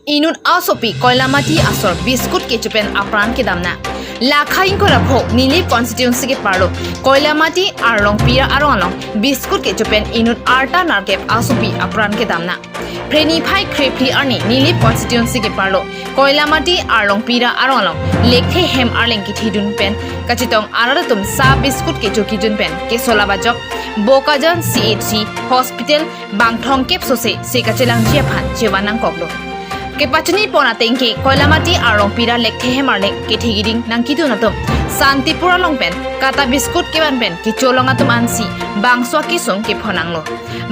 Inut asopi Koilamati asor biscuit kechupen apran ke damna Lakhain ko rapho nili constituency ke parlo Koilamati arlong pira arong biscuit kechupen inut arta narkep asopi apran ke damna Preni phai khrepli arni nili constituency ke parlo Koilamati arlong pira arong lekhe hem arleng ki thidun pen kachitong araratum sa biscuit ke chokijun pen ke solabajok Bokajan CHC hospital bangthong kep sose se kachelang jia phan chewanang koklo ke pachni pona tengke Koilamati arong pira lekhe hem arleng ke thigiding nangkitu natum Santipura longpen kata biscuit ke banpen ke cholonga tum ansi bangswa ki sung ke phonanglo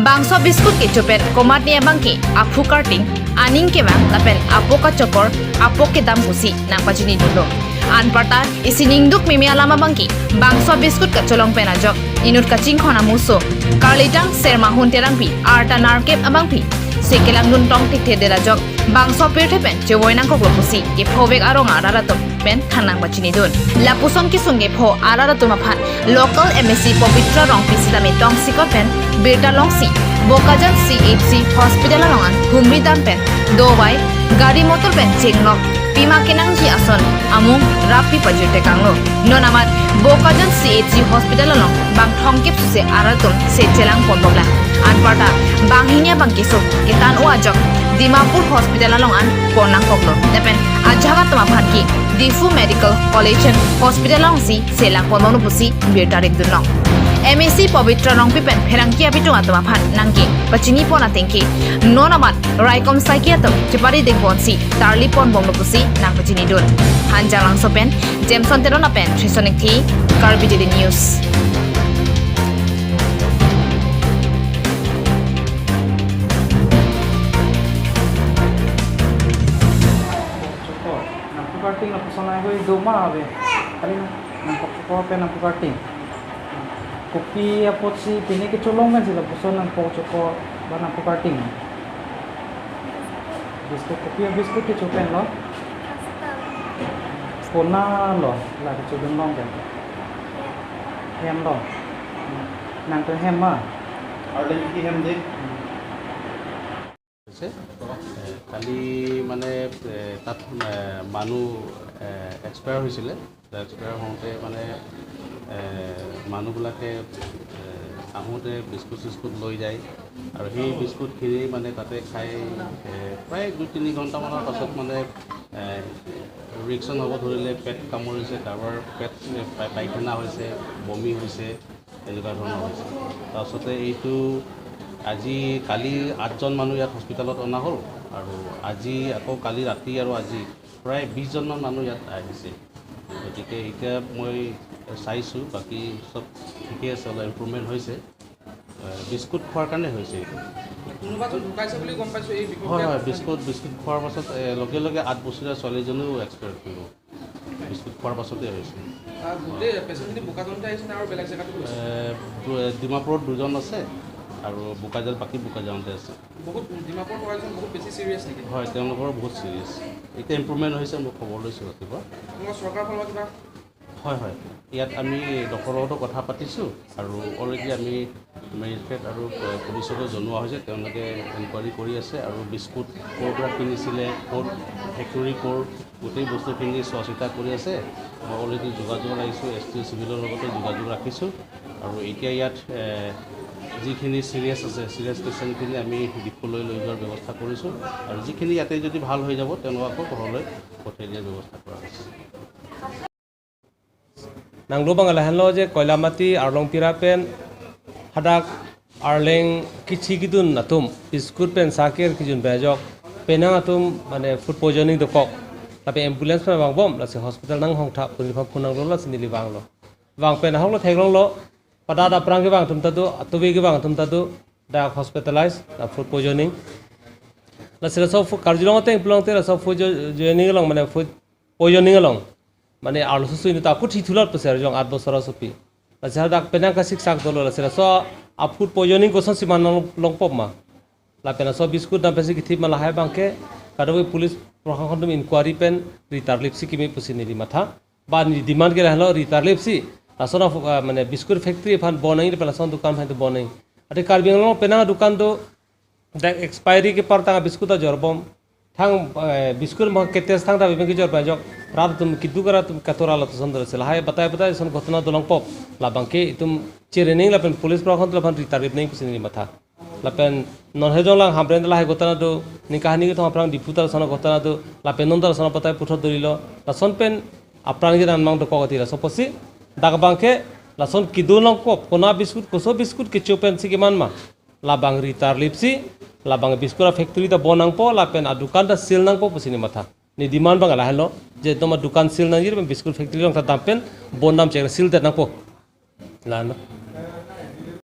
bangswa biscuit ke chopen komat ne bangke aphu karting aning ke bang lapen apoka chokor apoke dam pusi nang pachini dulo anparta isiningduk mimi alama bangki bangswa biscuit ka cholong pen ajok inut ka chingkhona muso karlitang serma hun terangpi arta narkep abangpi sekelang nun tong tik the derajok bangso pirthe pen chewoinang koklo pusi ke phobek arong araratum pen thanang bachini dun lapusong ki sunge pho araratum aphan local MSc Pabitra rong pisilami tong sikot pen birta longsi Bokajan CHC hospital rongan humri dam pen dowai gari motor pen chengnok pima kenang ji ason amung rapi pajirte kanglo nonamat Bokajan CHC hospital long bang thongkep suse aratum se chelang pondokla anparta banghinia bangkiso ketan o ajok Dimapur hospital long an ponang koklo nepen ajaga tama phanki Diphu medical college and hospital long si selang pononu pusi birtarik dunong MSc Pabitra rongpi pen pherangki abitu atma phan nangki pachini pona tengki nonamat raikom saikiatom chipari dengbonsi tarli pon bomlo pusi nang pachini dun hanjalang sopen Jameson terona pen trisonik thi Karbi Daily News. Karting na pusana ko doma habe kali nang pokok pe nang karting kopi apot si pini ke cholong men sila puson nang pokok ba nang karting biscuit kopi biscuit ke chopen lo pona lo la ke chodon long ke hem lo nang to hem ma ar ki hem de কালি মানে তাত মানুহ expire হৈছিলে। Expire হওঁতে মানে মানুহবিলাকে আহোঁতে biscuit চিস্কুট লৈ যায় আৰু সেই বিস্কুটখিনি মানে তাতে খাই প্ৰায় 2-3 ঘণ্টামানৰ পাছত মানে ৰিয়েকশ্যন হ'ব ধৰিলে, পেট কামুৰিছে, কাৰোবাৰ পেট পায়খানা হৈছে, বমি হৈছে, এনেকুৱা ধৰণৰ হৈছে। তাৰপিছতে এইটো আজি কালি 8জন মানুহ ইয়াত হস্পিটেলত অনা হ'ল আৰু আজি আকৌ কালি ৰাতি আৰু আজি প্ৰায় 20জনমান মানুহ ইয়াত আহিছে। গতিকে এতিয়া মই চাইছোঁ বাকী চব ঠিকেই আছে, অলপ ইম্প্ৰুভমেণ্ট হৈছে। বিস্কুট খোৱাৰ কাৰণে হৈছে এইটো। হয় হয়, বিস্কুট খোৱাৰ পাছত লগে লগে 8 বছৰীয়া ছোৱালীজনীও এক্সপায়াৰ কৰিব, বিস্কুট খোৱাৰ পাছতে হৈছে। ডিমাপুৰত 2জন আছে আৰু বোকাজান, বাকী বোকাজানতে আছে। হয়, তেওঁলোকৰ বহুত চিৰিয়াছ। এতিয়া ইম্প্ৰুভমেণ্ট হৈছে, মই খবৰ লৈছোঁ ৰাতিপুৱা। হয় হয়, ইয়াত আমি ডক্টৰৰ লগতো কথা পাতিছোঁ আৰু অলৰেডি আমি মেজিষ্ট্ৰেট আৰু পুলিচকো জনোৱা হৈছে, তেওঁলোকে এনকুৱাৰী কৰি আছে আৰু বিস্কুট ক'ৰ পৰা কিনিছিলে, ক'ত ফেক্টৰী ক'ৰ, গোটেই বস্তুখিনি চোৱা চিতা কৰি আছে। মই অলৰেডি যোগাযোগ ৰাখিছোঁ, এছ টি চিভিলৰ লগতো যোগাযোগ ৰাখিছোঁ আৰু এতিয়া ইয়াত যিখিনি চিৰিয়াছ আছে, চিৰিয়াছ পেচেণ্টখিনি আমি ডিপুলৈ লৈ যোৱাৰ ব্যৱস্থা কৰিছোঁ আৰু যিখিনি ইয়াতে যদি ভাল হৈ যাব তেওঁলোকক আকৌ ঘৰলৈ পঠিয়াই দিয়াৰ ব্যৱস্থা কৰা হৈছে। নাংলো বাংলা হেনলো যে কয়লামাটি আৰলং পিৰা পেন হাদাক আৰলেং কিছি কিদুন নাতুম বিস্কুট পেন সাকেৰ কিজুন বেজক পেনাং আতুম মানে ফুড পয়জনিং দকক তাপে এম্বুলেন্স পেন বাংবম লাসি হসপিটাল নাং হংথা পুলিফা ফুনাংলো লাসি নিলি বাংলো বাং PAN হংলো থেগলংলো pada da prang ke bang tum tadu atubi ke bang tum tadu da hospitalize da food poisoning la sila so karjilong te plong te la so food joining long মানে food poisoning long মানে আলু সুসু ইনু ta kuthi thular pasar jong 8 বছর sopi la sila da penang ka sik sak dolo la sila so a food poisoning ko son siman long pop ma la pena so biscuit na pesi ki ma la hai bang ke kadawi police প্রশাসন তুমি inquiry PAN রিতারলিপসি কিমি পুসি নিলি মাথা বা demand কে হলো রিতারলিপসি আসলে মানে biscuit factory ফান বনাই পেলাসন দোকান ফান বনাই আরে কার্বি আংলং পেনা দোকান তো এক্সপায়ারি কে পার তাঙ্গা biscuit জরবম Thang biscuit ma ketes thang ta bibeng kijor bajok rab tum kidu kara tum katora la son dor sela hai batai batai son ঘটনা দলং pop la bangke itum cherening la pen police prakhon la phan ritarip ning pusini matha la pen non hejong lang hamren la hai ঘটনা do ni kahani ke thong aprang diputar son ঘটনা do la pen non dor son batai puthor dorilo la son pen aprang ge mang do kokati la soposi dak bangke la son kidu long pop kona biscuit koso biscuit ke chopen sikiman ma la bang ritar lipsi la bang biscuit factory ta bonang po la pen a dukan ta seal nang po pusini matha ni demand bang la hello je toma dukan seal nang jir biscuit factory long ta dampen bon nam chek seal ta nang po la no.